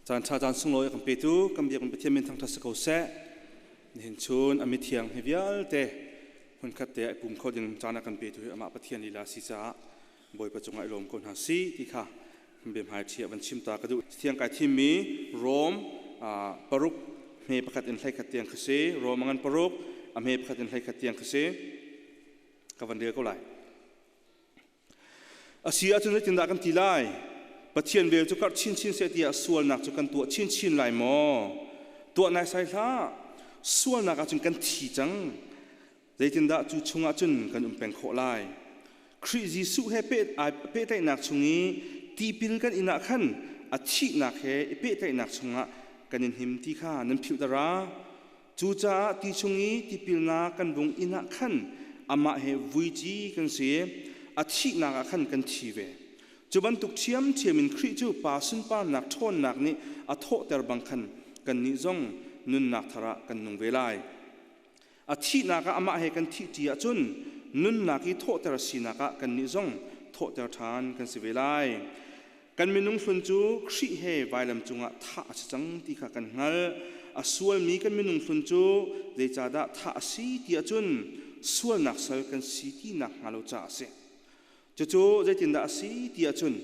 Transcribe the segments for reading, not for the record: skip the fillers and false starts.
Caan ṭha caan sunglawi a kan petu kan biakinn Pathian min thangṭhat si ko seh. Nihin chun a mithiang hi vialte hmunkhat te ah i pum kho ding caan a kan petu hi amah Pathian lila si caah Bawipa cungah i lawm ko hna si ti kha biahmai ṭhi ah van chim ta ka duh. Thiang kai thimmi Rom paruk hme pakhat in 11 tiang kha si. Rom a ngan paruk a hme pakhat in 11 tiang kha si. Ka van rel ko lai. A si ahcun zeitindah kan ti lai? Pathian vel cu karh chinchin seh tiah sualnak cu kan tuah chinchin lai maw? Tuah naisai hlah. Sualnak ahcun kan thi cang. Zeitindah cu chungah cun kan um peng khawh lai? Khrih Jesuh he pehtlaihnak chung i tipil kan in ah khan a thihnak he i pehtlaihnak chungah kan in him ti kha nan philh dara. Cucaah ti chung i tipilnak kan vung in ah khan amah he vuici kan si i a thihnak ah khan kan thi ve. Cu bantuk ṭhiamṭhiam in Khrih cu Pa sunparnak ṭhawnnak nih a thawhter bang khan kannih zong nunnak thar ah kan nung ve lai. A thihnak ah amah he kan thihṭi ahcun nunnak i thawhter sinak ah kannih zong thawhter ṭhan kan si ve lai. Kan minung hlun cu Khrih he vailam cungah thah a si cang ti kha kan hngalh. A sualmi kan minung hlun cu zeicahdah thah a si ti ahcun sualnak sal kan si ti nakhnga lo caah a si. Cucu zeitindah a si ti ahcun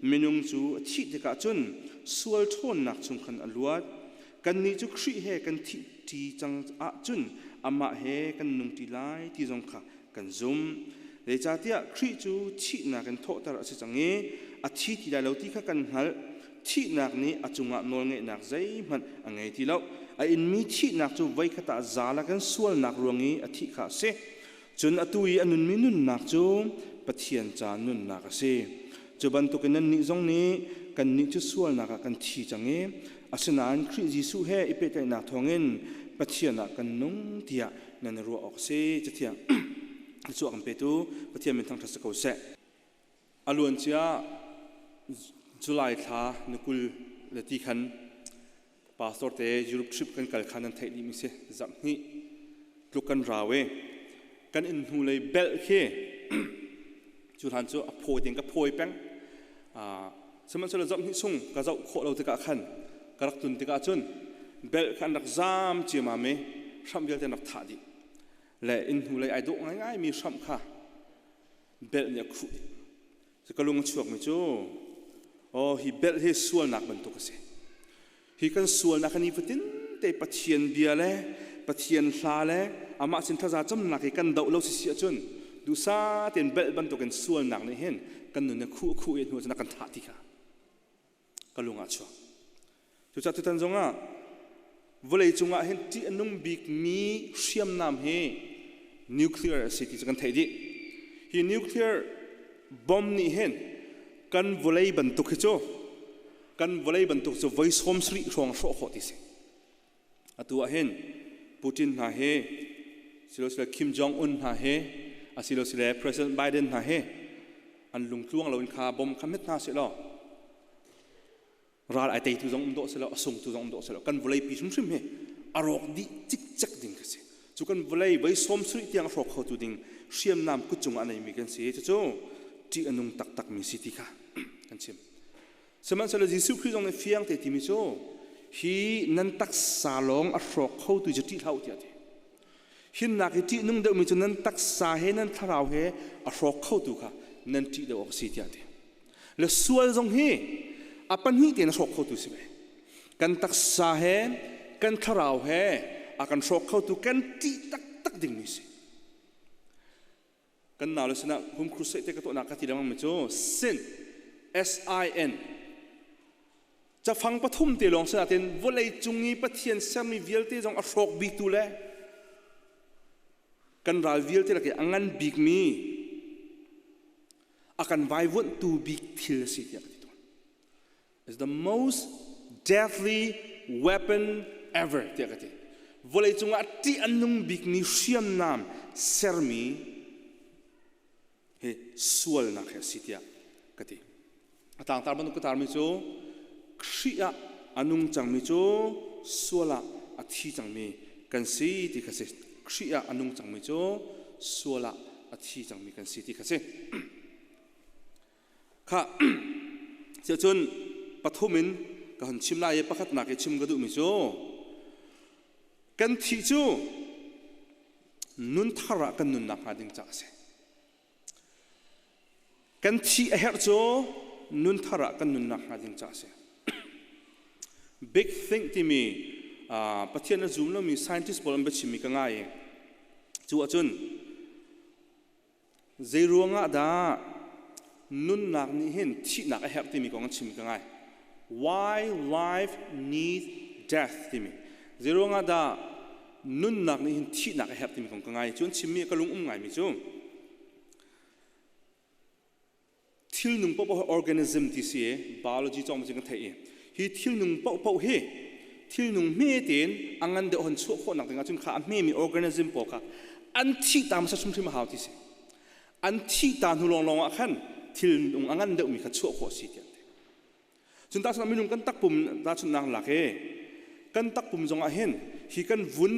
minung cu a thih tikah cun sual ṭhawnnak chung khan a luat. Kannih cu Khrih he kan thih ṭi cang ahcun amah he kan nung ṭi lai ti zong kha kan zumh. Zeicahtiah Khrih cu thihnak in thawhter a si cang i a thi ti lai lo ti kha kan hngalh. Thihnak nih a cungah nawlngeihnak zeihmanh a ngei ti lo. A inmi thihnak cu voikhat ah zala kan sualnak ruang i a thih kha a si. Cun atu i a nunmi nunnak cu Pathian ca nunnak a si. Cu bantukin nannih zong nih kannih cu sualnak ah kan thi cang i asinain Khrih Jesuh he i pehtlaihnak thawngin Pathian ah kan nung tiah nan i ruah awk a si. Cathiang cu a kan petu Pathian min thangṭhat si ko seh. A luancia July thla ni 20 le ti khan pastor te Europe trip kan kal kha nan theih dih mi si. Zarh hnih tluk kan rau i kan inn hnu lei bel khi cu hlan cu a phawi ding ka phawi peng. Sihmanhsehlaw zarh hnih chung ka zoh khawh lo tikah khan ka rak tun tikah cun bel kha an rak zaam ciamam i hramh vialte an rak thah dih. Le inn hnu lei ai dawh ngaingai mi hramh kha belh nih a khuh dih. Cu ka lung a chuakmi cu oh hi belh hi sualnak bantuk a si. Hi kan sualnak hi nifatin te Pathian bia le Pathian hla le amah sin thaza camnak hi kan doh lo si si ahcun duhsah tein belh bantukin sualnak nih hin kan nun a khuh a khuh i hnu cun a kan thah ti kha ka lung ah chuak. Cucaah tutan zongah vawlei cungah hin ṭih a nung bikmi hriamnam hi nuclear a si ti cu kan theih dih. Hi nuclear bomb nih hin kan vawlei bantuk hi cu kan vawlei bantuk cu voi 70 hrawng hrawh khawh ti si. Atu ah hin Putin hna hi silosile Kim Jong Un hna hi asilosile President Biden hna hi an lungtluang loin kha bom kha met hna seh law ral ai teitu zong um dawh seh law a sungtu zong um dawh seh law kan vawlei pi hrimhrim hi a rawk dih cikcek ding ka si. Cu kan vawlei voi 70 tiang a hrawk khotu ding hriamnam kut cungah a neimi kan si. Cucu ṭih a nung taktakmi si ti kha kan chim. Sihmanhsehlaw Jesuh Khrih zong nih fiang te timi cu hi nan taksa lawng a hrawk khotu cu ṭih hlah u tiah a ti. Hinnak i ṭihnung deuhmi cu nan taksa he nan thlarau he a hrawk khotu kha nan ṭih deuh awk a si tiah a ti. Le sual zong hi a pahnih tein a hrawk khotu si ve. Kan taksa he kan thlarau he a kan hrawk khotu kan ṭih taktak dingmi si. Kan nau le sinah home crusade te ka tuahnak ka ti lengmang mi cu sin S I N cafang pathum te lawng sinah tin vawlei cung i Pathian sermi vialte zong a hrawk biktu le kan ral vialte lak i a ngan bikmi a kan vaivuanhtu bik thil a si tiah ka ti tawn. Is the most deadly weapon ever tiah ka ti. Vawlei cungah ṭih a nung bikmi hriamnam sermi hi sualnak hi a si tiah ka ti. A tlangtar bantuk ka tarmi cu Khrih ah a nung cangmi cu sual ah a thi cangmi kan si ti kha si. Khrih ah a nung cangmi cu sual ah a thi cangmi kan si ti kha si. Kha cun pathum in ka hun chim lai i pakhatnak i chim ka duhmi cu kan thih cu nun thar ah kan nunnak hnga ding caah a si. Kan thih a herh cu nun thar ah kan nunnak hnga ding caah a si. Big Think timi Pathian a zum lomi scientist pawl an biachimmi ka ngai i cu ahcun Zeiruangah dah nunnak nih hin thihnak a herh timi kong an chim ka ngai. Why life needs death timi. Zeiruangah dah nunnak nih hin thihnak a herh timi kong ka ngai. Cu an chimmi ka lung um ngaimi cu thilnung paohpaoh hi organism ti si i biology cawng cu kan theih i hi thilnung paohpaoh hi thilnung hme tein a ngan deuh hon chuah khawhnak ding ahcun kha a hmemi organism pawl kha an thih ta hmasa hrimhrim a hau ti si. An thih ta hnu lawnglawng ah khan thilnung a ngan deuhmi kha chuah khawh a si tiah an ti. Cun tahchunh minung kan takpum tahchunhnak lak i kan takpum zong ah hin hi kan vun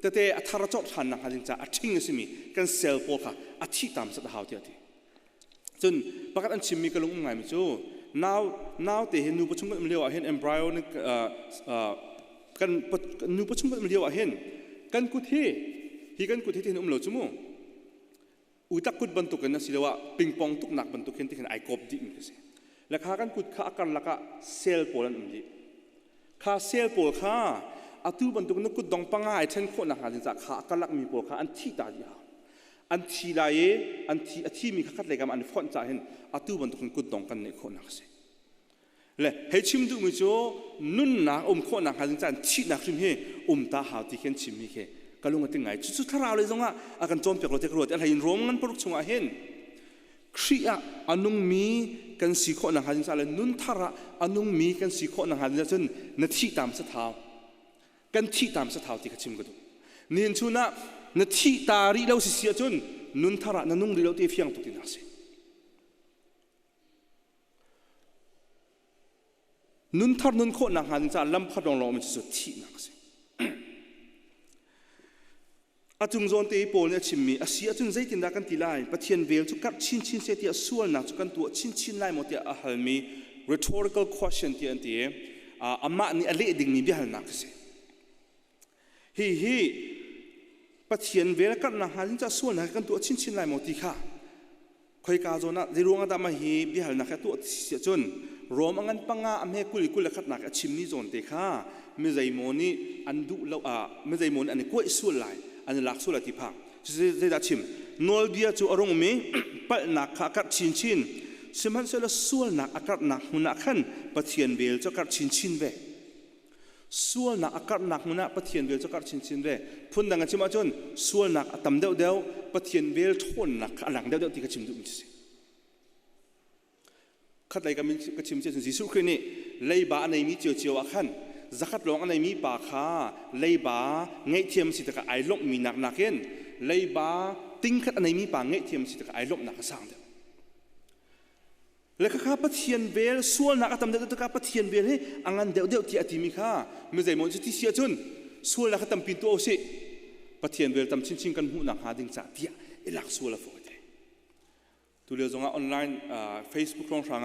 tete a thar a corh ṭhan nakhnga ding caah a ṭhing a simi kan cell pawl kha a thih tam sat a hau tiah a ti. Cun pakhat an chimmi ka lung um ngaimi cu nau naute hi nupa chung kan um lio ah hin embryonic kan nupa chung kan um lio ah hin kan kut hi hi kan kut hi tihin um lo cu mu. Utak kut bantukin asiloah pingpong tuknak bantuk hin tikhin ai kawp dihmi khi si. Le kha kan kut kha a karlak ah cell pawl an um dih. Kha cell pawl kha atu bantuk na kut dong panga ai then khawh nakhnga ding caah kha a karlak mi pawl kha an thi ta dih hau. An thi lai i an thi a thimi kha khat lei kam an fonh caah hin atu bantuk in kut dong kan neih khawhnak a si. Le hei chim duhmi cu nunnak um khawhnak hnga ding caan thihnak hrim hi um ta hau ti khi an chimmi khi ka lung a ting ngai. Cucu thlarau lei zongah a kan cawnpiak lo ti ka ruat. A hlei in Rom ngan paruk chungah hin Khrih ah a nungmi kan si khawhnak hnga ding caah le nun thar ah a nungmi kan si khawhnak hnga ding cun na thih tam sathau kan thih tam sathau ti kha chim ka duh. Nihin chun ah na thih ta rih lo si si ahcun nun thar ah na nung rih lo ti fiang tuk tinak si. Nunthar nun khawhnak hnga ding caah lam khat lawnglawng cu thihnak a si. A cung zawn te i Paul nih a chimmi a si ahcun zeitindah kan ti lai? Pathian vel cu karh chinchin seh tiah sualnak cu kan tuah chinchin lai maw tiah a halmi rhetorical question tiah an ti i amah nih a leh dingmi biahalnak a si. Hihi Pathian vel karhnak hnga ding caah sualnak kan tuah chinchin lai maw ti kha khoika zawn ah zeiruang ah dah mah hi biahalnak hi a tuah si ahcun Rom a ngan panga a hme 20 21 nak a chimmi zawn te kha mi zeimaw nih an duh lo ah mi zeimaw nih an i kuaih sual lai an i lak sual lai ti phang zeidah chim nawlbia cu a rung mi palhnak kha a karh chinchin sihmanhsehlaw sualnak a karhnak hmun ah khan Pathian vel cu a karh chinchin ve. Sualnak a karhnak hmun ah Pathian vel cu a karh chinchin ve. Phundang a chim ahcun sualnak a tam deuhdeuh, Pathian vel ṭhawnnak kha a lang deuhdeuh ti kha chim duhmi si. Khatlei ka min ka chim cun Jesuh Khrih nih leiba a neimi ciocio ah khan zakhat lawng a neimi pa kha leiba ngaihthiam si tikah ai lawmhmi nak nakin leiba tingkhat a neimi pa ngaihthiam si tikah ai lawmhnak a sang deuh. Le khakha Pathian vel sualnak a tam deuh tikah Pathian vel hi a ngan deuhdeuh tiah a timi kha mi zeimaw cu ti si ahcun sualnak kha tampi tuah usih Pathian vel tam chinchin kan hmuh nakhnga ding cah tiah i lak sual a fawi te. Tu lio zongah online Facebook hrawnghrang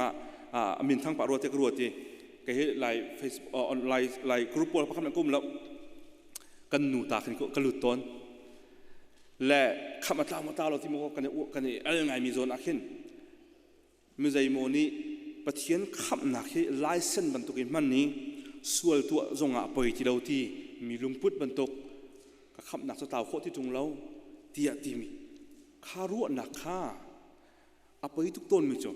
ah a min thang pah rua te ka ruat i kei hi lai Facebook online lai group pawl pakhat ka um lo kan nu ta khin ka lut tawn le kham a tlau ma tlau lo ti maw kan i kan i al ngaimi zawn ah khin Mizeimaw nih Pathian khamhnak hi laisen bantuk in hman i sual tuah zongah poi ti lo ti mi lungput bantuk ka khamhnak cu tlau khawh ti ṭung lo tiah timi kha ruahnak kha a poi tuk tawnmi cu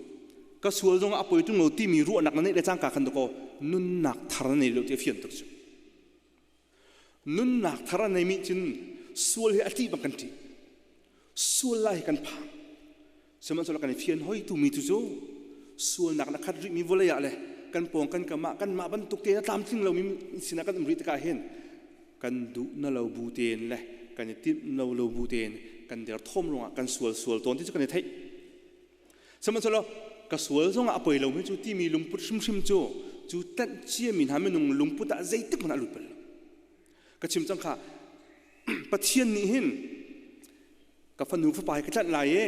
ka sual zongah a poi ṭung lo timi ruahnak na neih le cangka khan dakaw nunnak thar na nei lo ti a fian tuk cu. Nunnak thar a neimi cun sual hi a ṭih bang kan ṭih. Sual lai hi kan phang. Sihmanhsehlaw kan i fian hoi tumi cu cu sualnak na khat rihmi vawlei ah le kan pawng kan kam ah kanmah bantuk tein a tlamtling lomi sinah kan um rih tikah hin kan duh na lo bu tein le kan i timh lo lo bu tein kan derthawm ruangah kan sual sual tawn ti cu kan i theih. Sihmanhsehlaw ka sual zongah a poi lomi cu timi lungput hrimhrim cu cu tanh ciami hna minung lungput ah zeitik hmanh a lut bal lo. Ka chim cang kha Pathian nih hin ka fanu fapa hi ka tlanh lai e.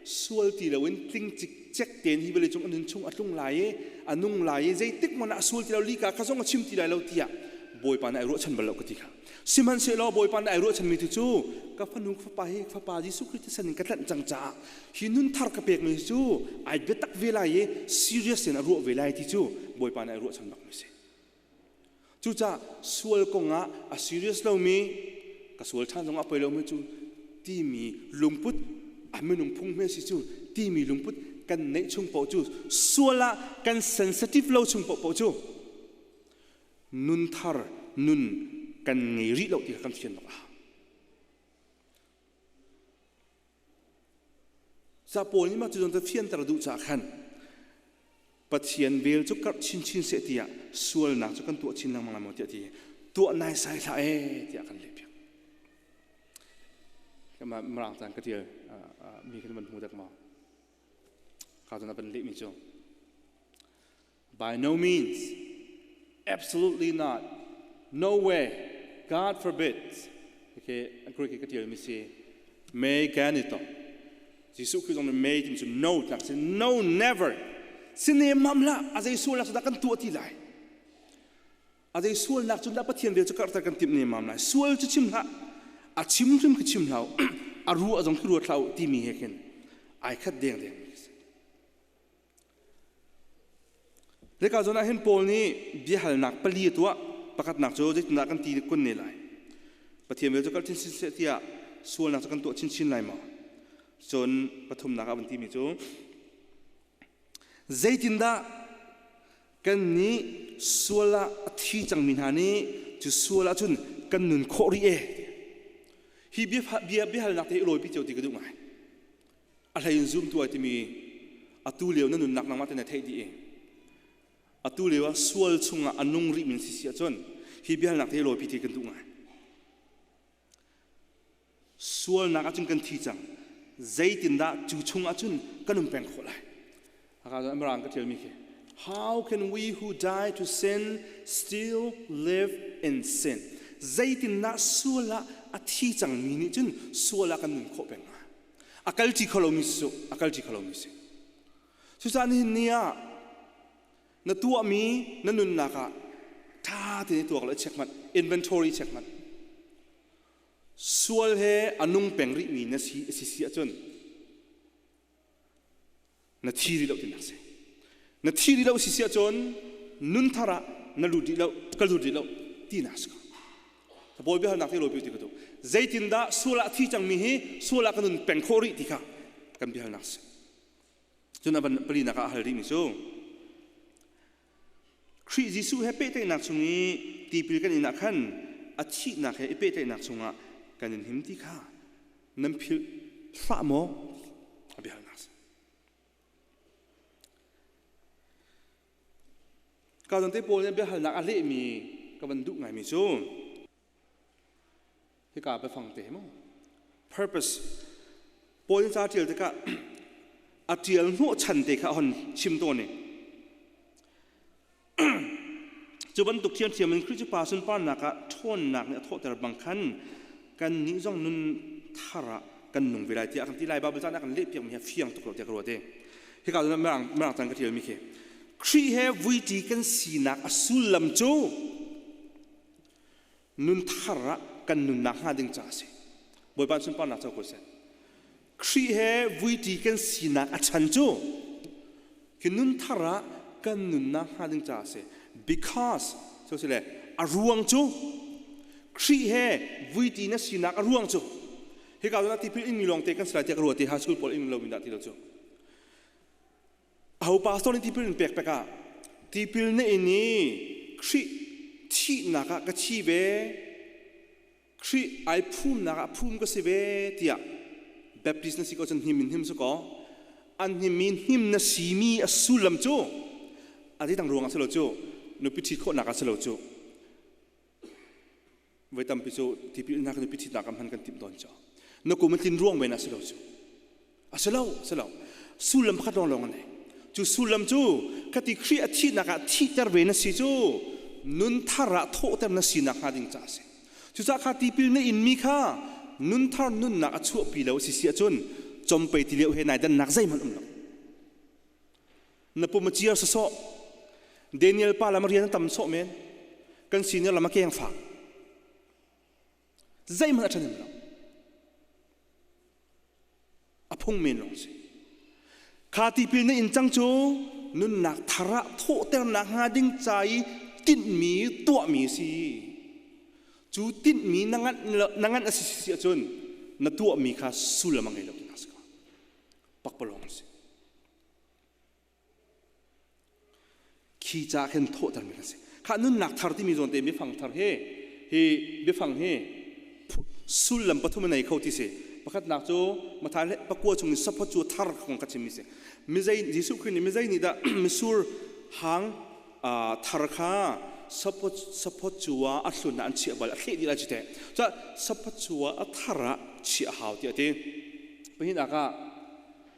Sual ti loin tling cikcek tein hi vawlei cung a nun chung a tlung lai i a nung lai i zeitik hmanh ah a sual ti lo lika kha zong a chim ti lai lo tiah Bawipa nih ai ruahchan bal lo ka ti kha. Sihmanhsehlaw Bawipa nih ai ruahchanmi tu cu ka fanu ka fapa hi fapa Jesuh Khrist thisen in ka tlanh cang caah hi nun thar ka pekmi cu ai biatak ve lai i serious in a ruah ve lai ti cu Bawipa nih ai ruahchan bakmi si. Cucaah sual kongah a serious lomi ka sual ṭhan zongah poi lomi cu timi lungput a minung phung hme si cu timi lungput kan neih chung paoh cu sual ah kan sensitive lo chung paoh paoh cu nun thar nun kan ngei rih lo ti kha kan fian bak a hau. Ca Paul nih mah cu zawn fianter duh caah khan Pathian vel cu karh chinchin seh tiah sualnak cu kan tuah chin lengmang lai maw tiah ti tuah naisai hlah ee tiah kan lehpiak. Kama mirang caan ka tial mi kan van hmu dek maw? Ka cun a van lehmi cu By no means, absolutely not, no way, God forbid. Okay, Greek ka tial mi si me ganito. Jesuh Christ zong nih me timi cu no tlak si no never. Sine mam hlah a zei sualnak cu dah kan tuah ti lai. A zei sualnak cu dah Pathian vel cu karhter kan timh ne mam lai. Sual cu chim hlah. A chim hrim khi chim hlah. A ruah zong khi ruat hlah u timi he khin ai khat deng deng. Hika zawn ah hin Paul nih biahalnak pali a tuah. Pakhatnak cu zeitindah kan ti kun ne lai? Pathian vel cu kal chinchin seh tiah sualnak cu kan tuah chinchin lai maw? Cun pathumnak ah van timi cu zeitindah kannih sual ah a thi cangmi hna nih cu sual ahcun kan nun khawh rih e? Hi bia bia biahalnak te hi rawipi cio ti ka duh ngai. A hlei in zumtu ai timi atu lio na nunnak nangmah te na theih dih i atu lio ah sual chungah a nung rih min si si ahcun hi biahalnak te hi lawipi ti kan duh ngai. Sualnak ahcun kan thi cang. Zeitindah cu chung ahcun kan um peng khawh lai? Haka Mirang ka ṭialmi khi How can we who die to sin still live in sin? Zeitindah sual ah a thi cangmi nih cun sual ah kan nun khawh peng hnga? A kal ṭi kho lomi si a kal ṭi kho lomi si. Cucaah nihin ni ah na tuahmi na nunnak ah ṭha tein i tuak le check hmanh, inventory check hmanh. Sual he a nung peng rihmi na si si si ahcun na thi rih lo tinak si na thi rih lo si si ahcun nun thar ah na lut rih lo ka lut rih lo tinak si ko bawi biahalnak te lawi ti ka duh zeitindah sual ah thi cangmi hi sual ah kan nun peng khawh rih ti kha kan biahalnak si cun a van palinak ah a hal rihmi cu Khrih Jesuh he pehtlaihnak chung i tipil kan in ah khan a thihnak he i pehtlaihnak chungah kan in him ti kha nan philh hlah maw? A biahalnak si. Ka te pawl nih biahalnak a lehmi ka van duh ngaimi cu hika biafang te mu purpose Paul nih ca ṭial tikah a ṭial hnawhchan te kha a hon chim tawn i cu bantuk thiamthiam in Khrih cu pa sunparnak ah ṭhawnnak nih a thawhter bang khan kannih zong nun thar ah kan nung ve lai tiah kan ti lai Baibal caan ah kan lehpiakmi hi a fiang tuk lo tiah ka ruat i hika cun mirang mirang caan ka ṭialmi khi Khrih he vuiṭi kan sinak a sullam cu nun thar ah kan nunnak hnga ding caah a si. Bawipa sunparnak co ko seh. Khrih he vuiṭi kan sinak a chan cu khi nun thar ah kan nunnak hnga ding caah a si. Because so si le a ruang cu Khrih he vuiṭi na sinak a ruang cu hika zawn ah tipil inmi lawngte kan si lai tiah ka ruat i high school pawl ing lomi dah ti lo cu Aho pastor nih tipil in pek pek ah tipil na in i Khrih thihnak ah ka thi ve Khrih ai phumnak ah phum ka si ve tiah Baptist na si ko cun hnim in hnim su ko an hnim i hnim na simi a sullam cu a zeidang ruang ah si lo cu nupi ṭhit khawhnak ah si lo cu voi tampi cu tipil hna kan nupi ṭhitnak ah hman kan timh tawn cu na kum a tlin ruang men ah si lo cu a si lo si lo sullam pakhat lawng lawng a nei cu sullam cu khati Khrih a thihnak ah thihter ve na si cu nun thar ah thawhter na sinak hnga ding caah a si cucaah kha tipil na inmi kha nun thar nunnak a chuahpi lo a si si ahcun Compei ti lio he nai dannak zeihmanh um lo. Na pum a ciar sawsawh. Daniel pa lam rian a tam sawh men. Kan senior lam a keng fak. Zeihmanh a ṭhahnem lo. A phung men lawng si. Kha tipil na in cang cu nunnak thar ah thawhternak hnga ding ca i tinhmi tuahmi si. Cu tinhmi na nganh, na nganh a si si ahcun na tuahmi kha sullam a ngei lo tinak si ko. Pakpalawng a si. Khi ca khin thawhtermi kan si. Kha nunnak thar timi zawn te biafang thar hi hi biafang hi sullam pathum a nei kho ti si. Pakhatnak cu Matthai le pakua chung in saphaw cu thar kong ka chimmi si. Mizei Jesuh Khrih nih mizei nih dah misur hang thar kha saphaw cu ah a hlun ah an chiah bal a thleh dih lai cu teh. Cah saphaw cu ah a thar ah chiah hau tiah a ti. Pahnihnak ah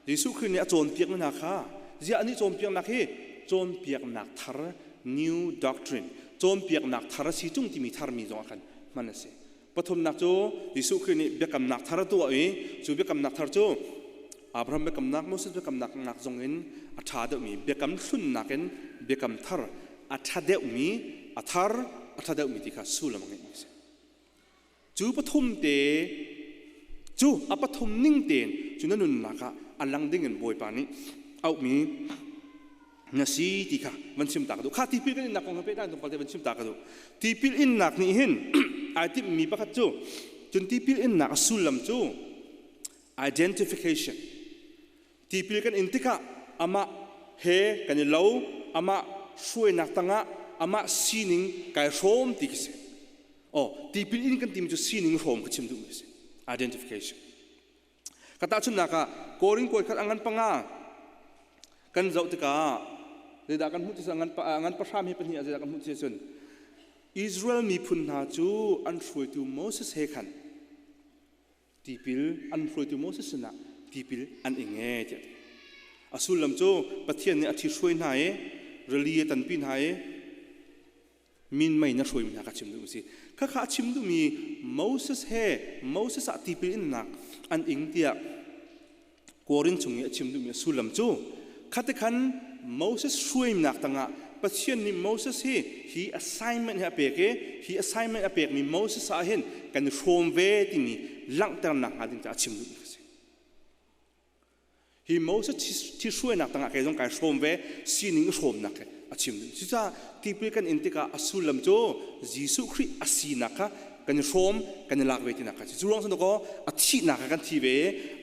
Jesuh Khrih nih a cawnpiakmi hna kha ziah anih cawnpiaknak hi cawnpiaknak thar new doctrine cawnpiaknak thar a si tung timi tharmi zong ah khan hman a si. Pathumnak cu Jesuh Khrih nih biakamnak thar a tuah i cu biakamnak thar cu Abraham biakamnak Moses biakamnak nak zong in a ṭha deuhmi biakam hlunnak in biakam thar a ṭha deuhmi a thar a ṭha deuhmi ti kha sullam a ngeihmi a si. Cu pathum te cu a pathum ning tein cu na nunnak ah a lang ding in Bawipa nih auhmi na si ti kha van chim ta ka duh. Kha tipil kan innak kong he pehtlai tlawmpal te van chim ta ka duh. Tipil innak nih hin ai timhmi pakhat cu cun tipil innak a sullam cu identification tipil kan in tikah amah he kan i lo amah hruainak tangah amah sining kai hrawm ti khi si oh tipil in kan timi cu sining hrawm ka chim duhmi si identification ka tahchunhnak ah Korin kawi khat angan panga kan zoh tikah zeidah kan hmuh ti ngan ngan pahram hi pahnih ah zeidah kan hmuh ti cun Israel miphun hna cu an hruaitu Moses he khan tipil an hruaitu Moses sinah tipil an ing e tiah a sullam cu Pathian nih a thi hruai hna i rili a tanpi hna i min mei na hruaimi hna kha chim duh si khakha a chim duhmi Moses he Moses ah tipil innak an ing tiah Korin chung i a chim duhmi a sullam cu khate khan Moses hruainak tangah Pathian nih Moses hi hi assignment hi a pek i hi assignment a pekmi Moses ah hin kan i hrawm ve timi langhternak hnga ding caah a chim duhmi a si. Hi Moses thi hruainak tangah kei zong kai hrawm ve sining i hrawmnak he a chim duh. Cucaah tipil kan in tikah a sullam cu Jesuh Khrih a sinak kha kan i hrawm kan i lak ve tinak kha cu ruang cu kaw a thihnak ah kan thi ve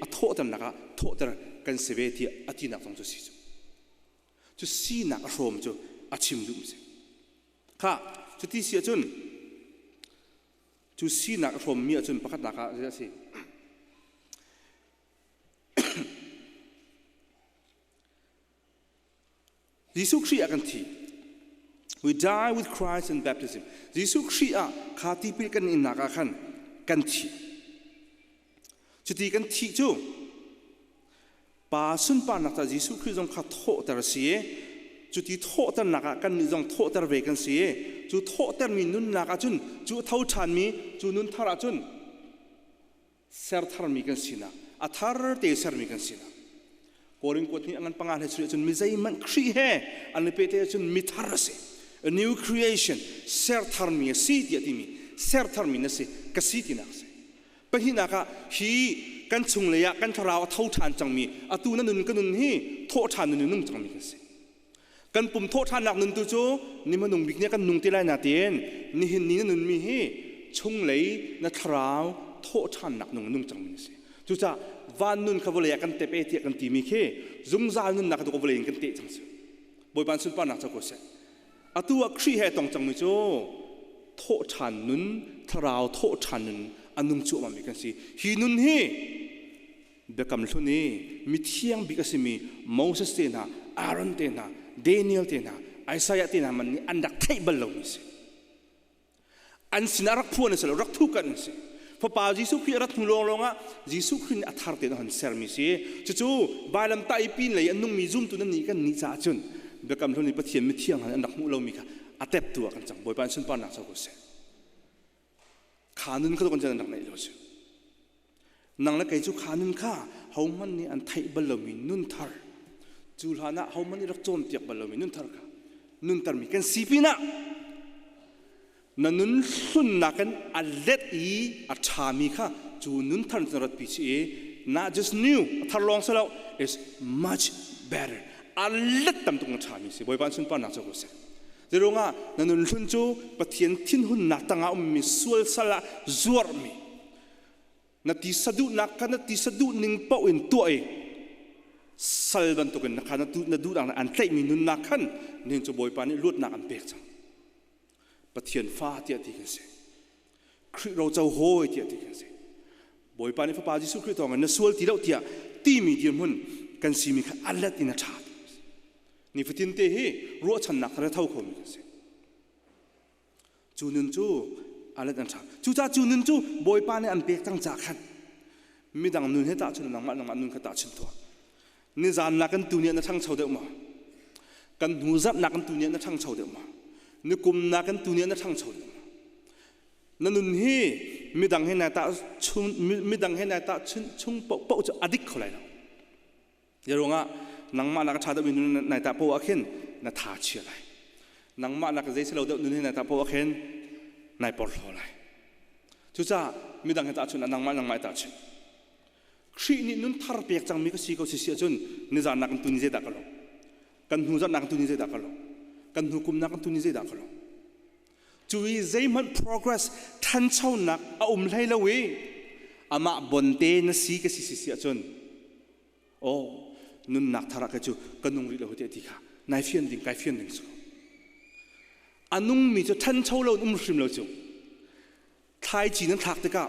a thawhternak ah thawhter kan si ve tiah a tinak zong cu si cu cu sinak a hrawm cu a chim duh si kha cuti si ahcun cu sinak a hrawmmi ahcun pakhatnak ah zeidah a si Jesuh Khrih ah kan thi. We die with Christ in baptism. Jesuh Khrih ah kha tipil kan innak ah khan kan thi. Cuti kan thih cu pa sunparnak ca Jesuh Khrih zong kha thawhter a si i cuti thawhternak ah kannih zong thawhter ve kan si i cu thawhtermi nunnak ah cun cu a tho ṭhanmi cu nun thar ah cun ser tharmi kan sinak a thar te sermi kan sinak Korin kuat nih angan panga he cun mi zeihmanh Khrih he an i pehte cun mi thar a si a new creation ser tharmi a si tiah timi ser tharmi na si ka si tinak a si pahnihnak ah hi kan chunglei ah kan thlarau a tho ṭhan cangmi atu na nun ka nun hi thawh ṭhan nun nung cangmi kan si Kan pum thawhṭhannak nun tu cu ni hmanung bik nih kan nung ti lai nain nihin ni na nunmi hi chunglei na thlarau thawhṭhannak nung nung cangmi na si. Cucaah van nun kha vawlei ah kan tep e tiah kan timi khi zungzal nunnak tu vawlei in kan teh cang si. Bawipa sunparnak co ko seh. Atu ah Khrih he tong cangmi cu thawhṭhan nun, thlarau thawhṭhan nun a nung cuahmahmi kan si. Hi nun hi Biakam Hlun i mithiang bik a simi Moses te hna, Aaron te hna, Daniel te hna, Isaiah te hna man nih an rak theih bal lomi a si. An sinah rak phuan a si lo, rak thuhkanh an si. Fapa Jesuh Khrih a rat hnu lawnglawng ah Jesuh Khrih nih a thar tein a hon sermi si. Cucu vailamtah i pin lei a nungmi zumtu nan nih kan nih caah cun Biakam Hlun i Pathian mithiang hna nih an rak hmuh lomi kha a teptu ah kan cang. Bawipa in sunparnak co ko seh. Kha nun kha kan rak neih lo si. Nang le kei cu kha nun kha Hohmanh nih an theih bal lomi nun thar cu hlan ah hohmanh nih rak cawnpiak bal lomi nun thar kha nuntermi kan si pinah na nun hlunnak in a let i a ṭhami kha cu nun thar na ratpi chih i not just new a thar lawng si lo is much better a let tam tuk na ṭhami si Bawipa sunparnak cu ko seh Zeiruangah na nun hlun cu Pathian thinhunnak tangah ummi sual sal ah zuarmi na ti saduhnak kha na ti saduh ning paoh in tuah i sal bantukin na kha na duhnak an tlaihmi nunnak khan nihin cu Bawipa nih luatnak an pek cang Pathian fa tiah ti kan si Khrih roco hawi tiah ti kan si Bawipa nih Fapa Jesuh Khrih thawngin na sual ti lo tiah timi dirhmun kan simi kha a let in a ṭha nifatin te hi ruahchannak thar a tho khomi kan si Cu nun cu a let an ṭha. Cucaah cu nun cu Bawipa nih an pek cang ca khan midang nun he tahchun nangmah nangmah nun kha tahchun tuah. Nizan nak kan tu nih na ṭhangcho deuh maw? Kan hnu zarh nak kan tu nih na ṭhangcho deuh maw? Ni kum nak kan tu nih na ṭhangcho deuh maw? Na nun hi midang he nai tah chung midang he nai tah chung paoh cu a dik kho lai lo. Ruangah nangmah nak a ṭha deuhmi nun nai tah poah khin na tha chia lai. Nangmah nak zei si lo deuh nun hi nai tah poah khin nai porhlaw lai. Cucaah midang he tahchunh ah nangmah nangmah i tahchunh. Khrih nih nun thar pek cangmi ka si ko si si ahcun nizan nak in tuni zeidah ka lo? Kan hnu zarh nak in tuni zeidah ka lo? Kan hnu kum nak in tuni zeidah ka lo? Cu i zeihmanh progress ṭhanchonak a um hlei lo i amah bonte na si ka si si si ahcun Aw nunnak thar ah kei cu ka nung rih lo tiah ti kha nai fian ding kai fian ding si ko. A nungmi cu ṭhancho lo in um hrim lo cu. Thlaici nan thlak tikah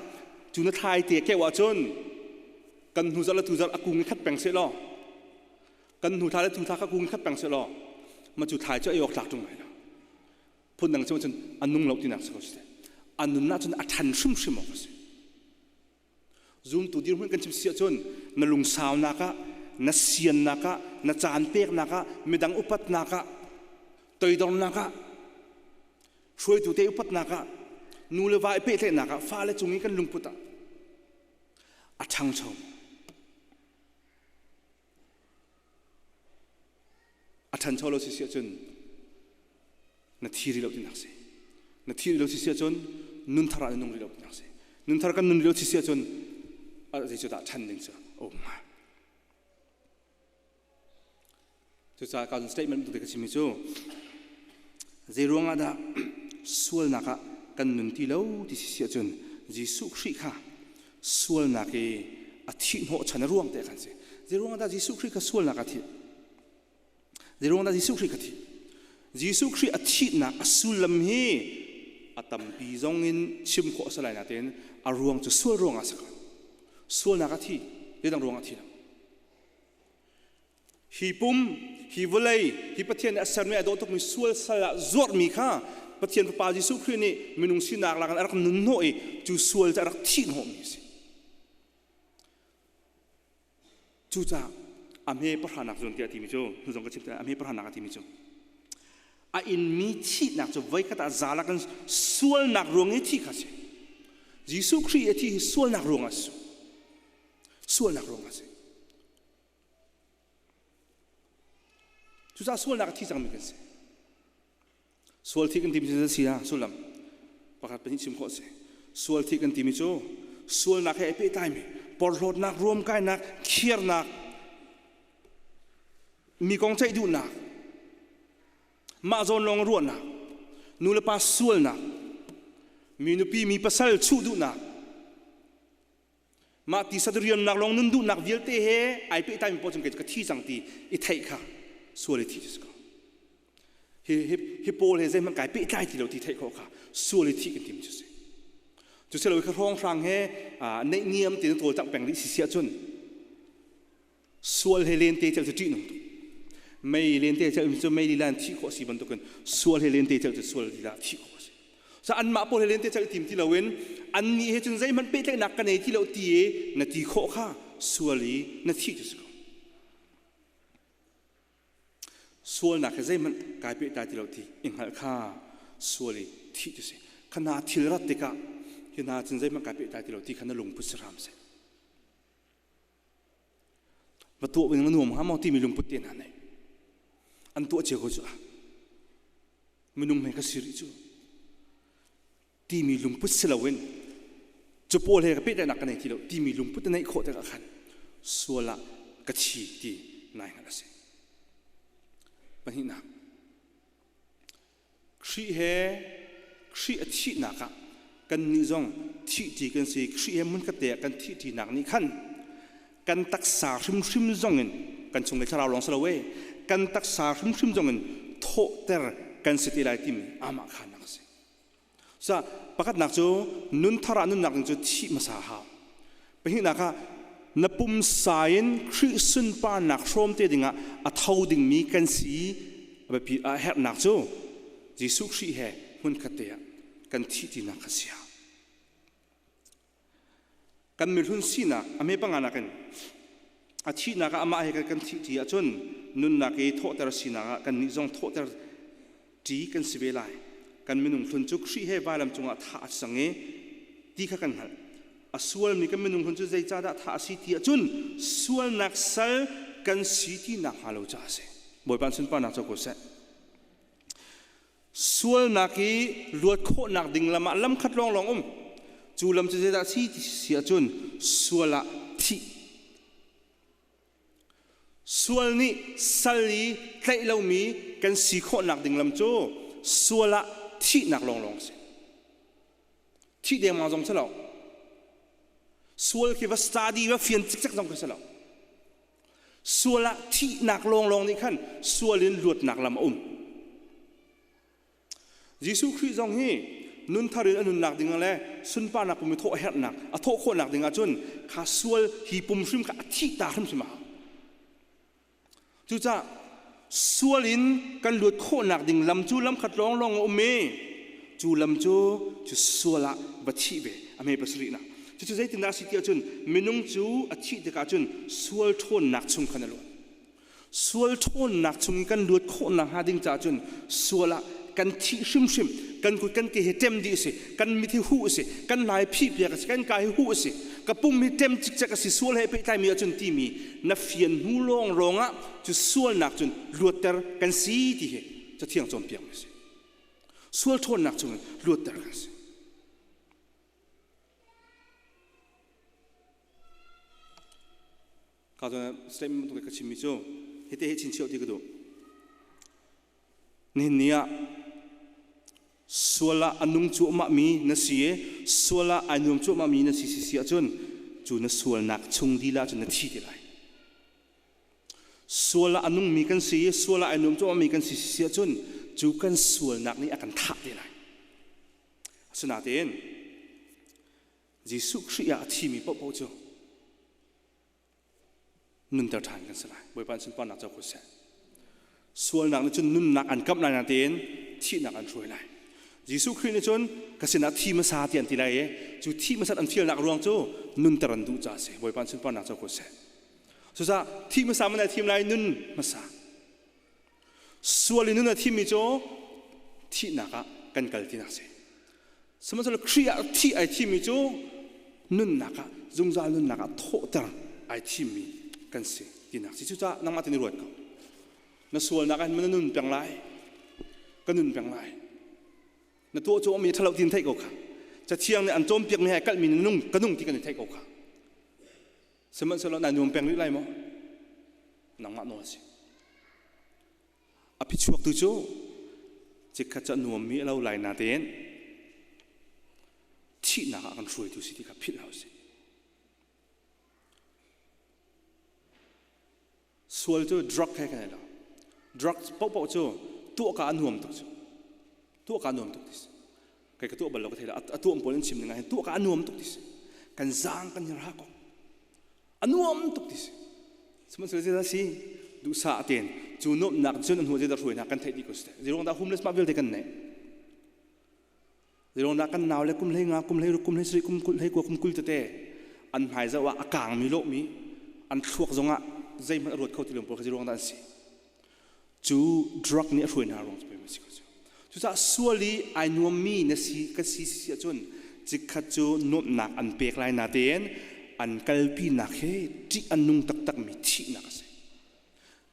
cu na thlai te keuh ahcun kan hnu zarh le tu zarh a kung i khat peng seh law kan hnu thla le tu thla kha kung i khat peng seh law ma cu thlai cu ei awk tlak ṭung lai lo. Phundang cu cun a nung lo tinak si ko si. A nun ahcun a ṭhan hrimhrim awk a si. Zumtu dirhmun kan chim si ahcun na lungsaunak ah, na siannak ah, na caan peknak ah, midang upatnak ah, toidornak ah, hruaitu te upatnak ah, nu le va i pehtlaihnak ah, fale cung i kan lungput ah a ṭhangcho. A ṭhancho lo si si ahcun na thi rih lo tinak si. Na thi rih lo si si ahcun nun thar ah na nung rih lo tinak si. Nun thar kan nun rih lo si si ahcun zei cu dah ṭhan ding cu a um hnga. Cucaah ka statement bantuk te ka chimmi cu zei ruangah dah sualnak ah kan nun ti lo ti si si ahcun Jesuh Khrih kha sualnak i a thih hnawhchan a ruang te khan si. Zei ruangah dah Jesuh Khrih kha sualnak a thih? Zei ruangah dah Jesuh Khrih kha thih? Jesuh Khrih a thihnak a sullam hi a tampi zong in chim khawh a si lai nain a ruang cu sual ruangah a si ko. Sualnak a thi, zeidang ruangah a thi lo. Hi pum, hi vawlei, hi Pathian nih a sermi a dawh tukmi sual sal ah zuarhmi kha Pathian Fapa Jesuh Khrih nih minung sinak lak in a rak nun hnawh i cu sual cu a rak thih hnawhmi a si. Cucaah a hme pahranak zawn tiah a timi cu hnu zong ka chim a hme pahranak a timi cu a inmi thihnak cu voikhat ah zalak in sualnak ruang i thih kha a si. Jesuh Khrih a thih hi sualnak ruangah a si. Sualnak ruangah a si. Cucaah sualnak a thi cangmi kan si. Sual thi kan timi cu si ah sullam pakhat pahnih chim khawh a si. Sual thi kan timi cu sualnak he ai pehtlaimi porhlawtnak, ruamkainak, khiarnak, mi kong ceih duhnak, mah zawn lawng ruahnak, nu le pa sualnak, mi nupi mi pasal chuh duhnak, Mah ti sadariannak lawng nun duhnak vialte he ai pehtlaimi paoh cung kei cu ka thi cang ti i theih kha sual i thi cu si ko. Hi, hi, hi pawl he zeihmanh kai pehtlai ti lo ti theih khawh kha sual i thih kan tim cu si. Cu si lo i kha hrawnghrang he neihniam ti na cawlcangh peng rih si si ahcun Sual he lente celh cu ṭihnung tuk. Mei lente celh cu mei lila in thih khawh a si bantukin sual he lente celh cu sual lila thih khawh a si. So anmah pawl he lente celh tim ti loin annih he cun zeihmanh pehtlaihnak ka nei ti lo ti i na ti khawh kha sual i na thih cu si ko. Sualnak he zeihmanh kai pehtlai ti lo ti i hngalh kha sual i thih cu si. Kha hna thil rat tikah hi hna cun zeihmanh kai pehtlai ti lo ti kha na lungput si hram seh. Va tuah ning nuam hnga maw timi lungput te hna nei. An tuah cia ko cu ah. Minung he ka si rih cu. Timi lungput si loin cu pawl he ka pehtlaihnak ka nei ti lo timi lungput na neih khawh tikah khan sual ah ka thi ti nai hngalh a si. Pahnihnak. Khrih he Khrih a thihnak ah kannih zong thihṭi kan si. Khrih he hmunkhat te ah kan thihṭinak nih khan kan taksa hrimhrim zongin kan chung le thlarau lawng si lo ee kan taksa hrimhrim zongin thawhter kan si te lai timi amah khannak a si. Sa pakhatnak cu nun thar ah nunnak ding cu thih hmasa a hau. Pahnihnak ah na pumsa in Khrih sunparnak hrawm te dingah a tho dingmi kan si a biapi a herhnak cu Jesuh Khrih he hmunkhat te ah kan thih tinak kha sia. Kan mihlun sinak a hme panga nakin a thihnak ah amah he kan thih ṭi ahcun nunnak i thawhter sinak ah kannih zong thawhter ṭi kan si ve lai. Kan minung hlun cu Khrih he vailam cungah thah a si cang i ti kha kan hngalh. A sualmi kan minung hlun cu zeicahdah thah a si ti ahcun sualnak sal kan si ti nakhnga lo caah a si. Bawipa sunparnak co ko seh. Sualnak i luat khawhnak ding lam ah lam khat lawnglawng um. Cu lam cu zeidah si ti si ahcun sual ah thih. Sual nih sal i tlaih lomi kan si khawhnak ding lam cu sual ah thihnak lawnglawng a si. Thih dengmang zong si lo. Sual khi va study va fian cikcek zong khi si lo. Sual ah thihnak lawnglawng nih khan sual in luatnak lam a um. Jesuh Khrih zong hi nunthar in a nunnak ding le sunparnak pum i thawh a herhnak a thawh khawhnak ding ahcun kha sual hi pum hrim kha a thih ta hrimhrim a hau. Cucaah sual in kan luat khawhnak ding lam cu lam khat lawnglawng a um i cu lam cu cu sual ah va thih ve a hme pasarihnak. Cucu zeitindah a si ti ahcun minung cu a thih tikah cun sual ṭhawnnak chung khan a luat. Sual ṭhawnnak chung in kan luat khawhnak hnga ding caah cun sual ah kan thih hrimhrim kan kut kan ke hi ṭem dih a si kan mit hi huh a si kan hna hi phihpiak a si kan ka hi huh a si ka pum hi ṭem cikcek a si sual he pehtlaimi ahcun timi na fian hnu lawnglawng ah cu sualnak cun luatter kan si ti hi cathiang cawnpiakmi a si sual ṭhawnnak chungin luatter kan si Ka cun statement bantuk ka chimmi cu hite hi chinchiah ti ka duh. Nihin ni ah sual ah a nung cuahmahmi na si i sual ah ai nuam cuahmahmi na si si si ahcun cu na sualnak chung lila cun na thi te lai. Sual ah a nungmi kan si i sual ah ai nuam cuahmahmi kan si si si ahcun cu kan sualnak nih a kan thah te lai. Asinain Jesuh Khrih ah a thimi paohpaoh cu nunter ṭhan kan si lai. Bawipa in sunparnak co ko seh. Sualnak nih cun nunnak an kamh lai nain thihnak an hruai lai. Jesuh Khrih nih cun ka sinah thi hmasa ti an ti lai i cu thi hmasat an fialnak ruang cu nunter an duh caah a si. Bawipa in sunparnak co ko seh. Cucaah thi hmasa man ai thim lai nun hmasa. Sual in nun a thimmi cu thihnak ah kan kal tinak si. Sihmanhsehlaw Khrih ah thih ai thimmi cu nunnak ah zungzal nunnak ah thawhter ai thimmi kan si tinak si. Cucaah nangmah te nih ruat ko. Na sualnak ah hin na nun peng lai. Ka nun peng lai. Na tuah cu mi ṭhalo ti na theih ko kha. Cathiang nih an cawnpiakmi he kalhmi na nung ka nung ti kan i theih ko kha. Sihmanhsehlaw naa nuam peng rih lai maw? Nangmah nawl a si. A phichuak tu cu chikkhat cu a nuammi a lo lai natein thihnak ah kan hruaitu si ti kha philh hau si. Sual cu drug he kan i lo. Drug paohpaoh cu tuah ka a nuam tuk cu. Tuah ka a nuam tuk ti si. Kei ka tuah bal lo ka thei lo. A tuah pawl an chim ning ah hin tuah ka a nuam tuk ti si. Kan zaang kan hi ra ko. A nuam tuk ti si. Sihmanhsehlaw zeidah si? Duhsah tein cu nuamhnak cun a hnu zeidah hruai hna kan theih dih ko si. Zeiruang dah homeless mah vialte kan neih? Zeiruangdah kan nau le kum hlei nga, kum hlei ruk, kum hlei sarih, kum hlei kua, kum 20 tete an hmai zoh ah a kaangmi lawhmi an thluak zongah zeihmanh a ruat kho ti lo pawl kha zeiruang dah an si? Cu drug nih a hruai hna ruang cu pei si ko cu. Cucaah sual i ai nuammi na si ka si si ahcun chikkhat cu nuamhnak an pek lai natein an kalpinak he ṭih a nung taktakmi thihnak a si.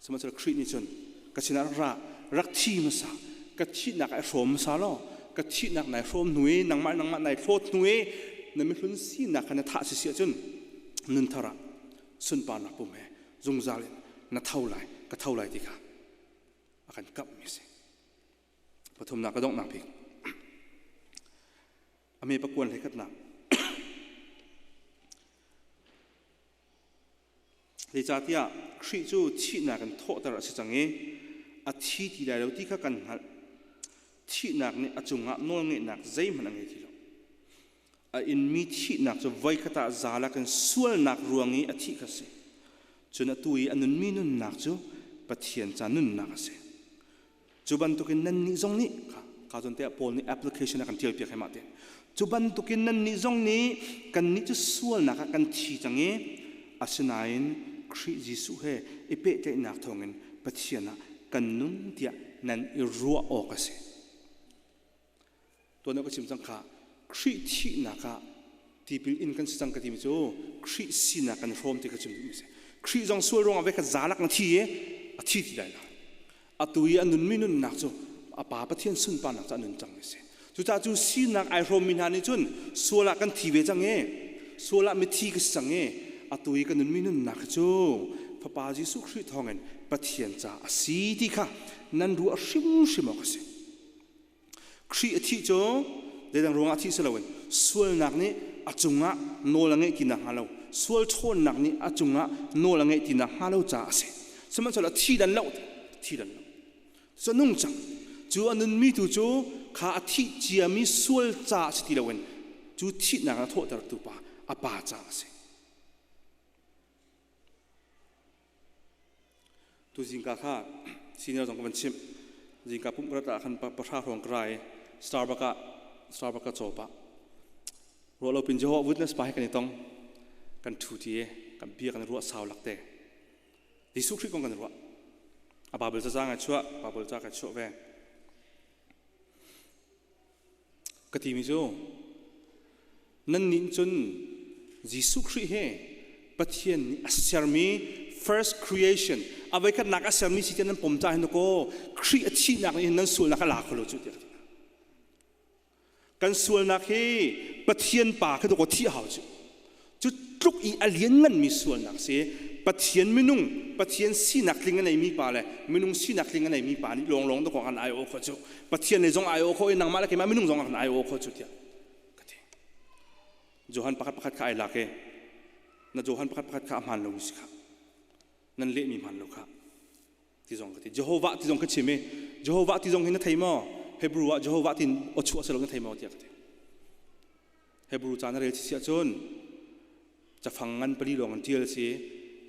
Sihmanhsehlaw Khrih nih cun ka sinah rak ra, rak thi hmasa, ka thihnak ai hrawm hmasa law, ka thihnak nai hrawm hnu i nangmah nangmah nai hlawt hnu i na mihlun sinak kha na thah si si ahcun nun thar ah sunparnak pum he zungzal in na tho lai, ka tho lai ti kha a kan kamhmi a si. Pathumnak ka donghnak bik. A me pakuan hlei khatnak. Zeicahtiah Khrih cu thihnak in thawhter a si cang i a thi ti lai lo ti kha kan hngalh. Thihnak nih a cungah nawlngeihnak zeihmanh a ngei ti lo. A inmi thihnak cu voikhat ah zalak in sualnak ruang i a thih kha a si. Cun atu i a nunmi nunnak cu Pathian ca nunnak a si. Cu bantukin nannih zong nih ka zawn te ah Paul nih application a kan ṭialpiak hei mah te. Cu bantukin nannih zong nih kannih cu sualnak ah kan thi cang i asinain Khrih Jesuh he i pehtlaihnak thawngin Pathian ah kan nung tiah nan i ruah awk a si. Tuan ka chim cang kha Khrih thihnak ah tipil in kan si cang ka timi cu Khrih sinak kan hrawm ti ka chim duhmi si. Khrih zong sual ruangah ve kha zalak na thi i a thi ti lai lo. Atu i a nunmi nunnak cu a Pa Pathian sunparnak cu a nun cangmi si. Cucaah cu sinak ai hrawmmi hna nih cun sual ah kan thi ve cang i sual ah mithi ka si cang i atu i ka nunmi nunnak cu Fapa Jesuh Khrih thawngin Pathian ca a si ti kha nan ruah hrimhrim awk a si. Khrih a thih cu zeidang ruangah a thih si loin sualnak nih a cungah nawl a ngeih ti nakhnga lo sual ṭhawnnak nih a cungah nawl a ngeih ti nakhnga lo caah a si. Sihmanhsehlaw thi dan lo thi dan lo cu nung cang cu a nunmi tu cu kha a thih ciami sual caah si ti loin cu thihnak a thawhtertu pa a pa caah a si. Tu zingka kha senior zong ka van chimh. Zingka pumh ka rat ah khan pahra hrawng ka ra i Starbucks ah Starbucks ka caw pah. Ruah lo pin Jehovah Witness pa he kan i tong. Kan ṭhu ti i kan bia kan ruah sau lak te. Jesuh Khrih kong kan ruah. A Bible cacaang ai chuah, Bible ca kai chuah ve. Ka timi cu nannih cun Jesuh Khrih hi Pathian nih a sermi first creation a voikhatnak a sermi si tiah nan pom caah hin kaw Khrih a thihnak nih hin nan sualnak a la kho lo cu tiah ka ti hna. Kan sualnak hi Pathian pa kha kaw thih a hau cu. Cu tluk i a liannganmi sualnak si Pathian minung Pathian sinak tling a neimi pa le minung sinak tling a neimi pa nih lawnglawng dawk kan ai-awh khawh cu Pathian lei zong ai-awh khawh i nangmah le keimah minung zong kan ai-awh khawh cu tiah ka ti. Johan pakhat pakhat kha ai lak i na Johan pakhat pakhat kha a hmaan lomi si kha nan lehmi hmaan lo kha ti zong ka ti. Jehovah ti zong ka chim i Jehovah ti zong hi na thei maw? Hebrew ah Jehovah tin aw chuah si lo na thei maw tiah ka ti. Hebrew ca na rel si ahcun cafang ngan pali lawng an ṭial si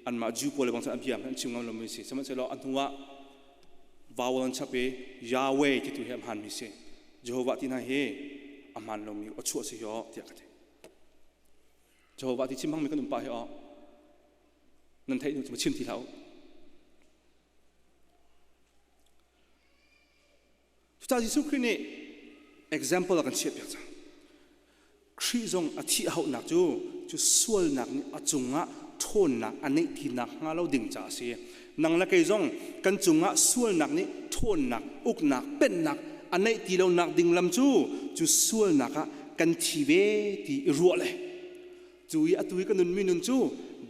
anmah Jew pawl le bang cun a bia an chim ngam lomi si sihmanhsehlaw a hnu ah vowel an chap i Yahweh ti tu hi a hmaanmi si Jehovah ti hna hi a hmaan lomi aw chuah si hi aw tiah ka ti Jehovah ti chim hmangmi kan um pah hi aw nan theih hnu cu chim ti hlah u Cucaah Jesuh Khrih nih example a kan chiahpiak cang. Khrih zong a thih a hauhnak cu cu sualnak nih a cungah ṭhawnnak a neih ti nakhnga lo ding caah a si. Nang le kei zong kan cungah sualnak nih ṭhawnnak, uknak, pennak a neih ti lonak ding lam cu cu sualnak ah kan thi ve ti i ruah le Cu i atu i ka nunmi nun cu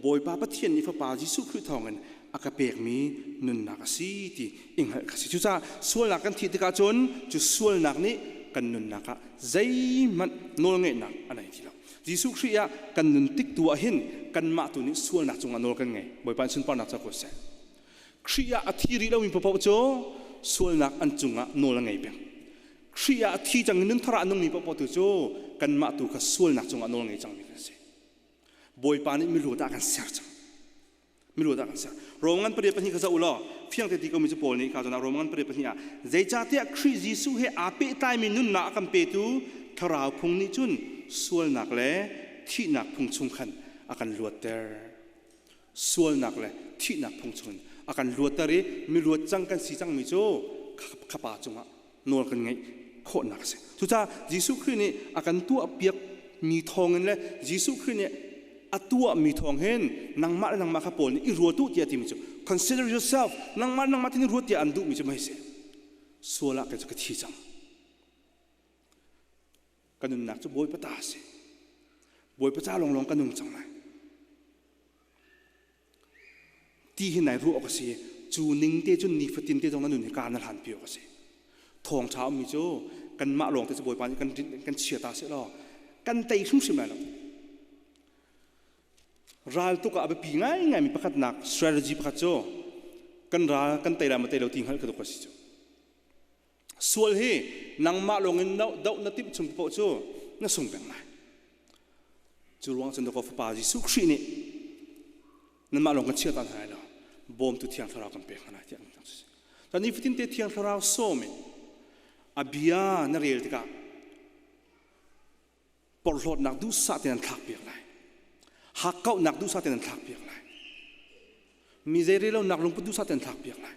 Bawipa Pathian nih Fapa Jesuh Khrih thawngin a ka pekmi nunnak a si ti i hngalh kha si. Cucaah sualnak kan thih tikah cun cu sualnak nih kan nunnak ah zeihmanh nawlngeihnak a nei ti lo. Jesuh Khrih ah kan nun tik tu ah hin kanmah tu nih sualnak cungah nawl kan ngei. Bawipa in sunparnak ca ko seh. Khrih ah a thi rih lomi paoh cu sualnak an cungah nawl a ngei peng. Khrih ah a thi cang i nunthar ah a nungmi paohpaoh tu cu kanmah tu kha sualnak cungah nawl ngei cangmi kan si. Bawipa nih milu dah kan ser cang. Milu dah kan ser. Rom ngan 8:2 kha zoh u law fiang te ti komi cu Paul nih kha zawn ah Rom ngan 8:2 ah zeicahtiah Khrih Jesuh he aa pehtlaimi nunnak a kan petu Thlarau phung nih cun sualnak le thihnak phung chung khan a kan luatter. Sualnak le thihnak phung chungin a kan luatter i miluat cang kan si cangmi cu kha pa cungah nawl kan ngeih khawhnak a si. Cucaah Jesuh Khrih nih a kan tuahpiak mi thawngin le Jesuh Khrih nih A tuahmi thawng hin nangmah le nangmah kha Paul nih i ruat u tiah a timi cu consider yourself, nangmah le nangmah tin i ruat tiah an duhmi cu mei si. Sual ah kei cu ka thi cang. Ka nunnak cu Bawipa ta a si. Bawipa ca lawnglawng ka nung cang lai. Ti hi nai ruah awk a si. Cu ning te cun nifatin te zong na nun hi ka na hlan pi awk a si. Thawngṭha ummi cu kanmah lawng te cu Bawipa nih kan kan chia ta seh law kan tei hrimhrim lai lo. Ral tuk ah a biapi ngaingaimi pakhatnak strategy pakhat cu kan ral kan tei lai maw tei lo ti hngalh ka duk a si cu. Sual hi nangmah lawngin doh na timh chung paoh cu na sung peng lai. Cu ruang cun dakaw Fapa Jesuh Khrih nih nanmah lawng kan chia ta hna lai lo, bawmtu Thiang Thlarau kan pek hna lai tiah kan si. Ta nifatin te Thiang Thlarau sawm in a bia na rel tikah porhlawtnak duhsah tein an thlakpiak lai. Hakkauhnak duhsah tein an thlakpiak lai. Mi zeirelonak lungput duhsah tein an thlakpiak lai.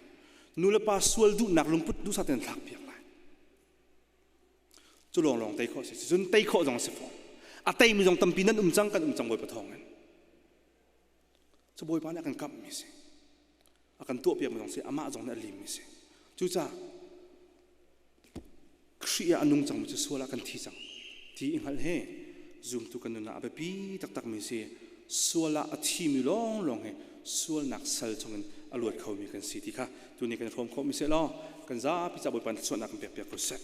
Nu le pa sual duhnak lungput duhsah tein an thlakpiak lai. Cu lawnglawng tei khawh si. Cun tei khawh zong a si fawn. A teimi zong tampi nan um cang, kan um cang Bawipa thawng in. Cu Bawipa nih a kan kamhmi si. A kan tuahpiakmi zong si, amah zong nih a limmi si. Cucaah Khrih ah a nung cangmi cu sual ah kan thi cang ti i hngalh hi zumtu kan nun ah a biapi taktakmi si. Sual ah a thimi lawnglawng hi sualnak sal chungin a luat khomi kan si ti kha tuni kan i hrawm khawhmi seh law kan zapi ca Bawipa nih thluachuahnak kan pekpiak ko seh.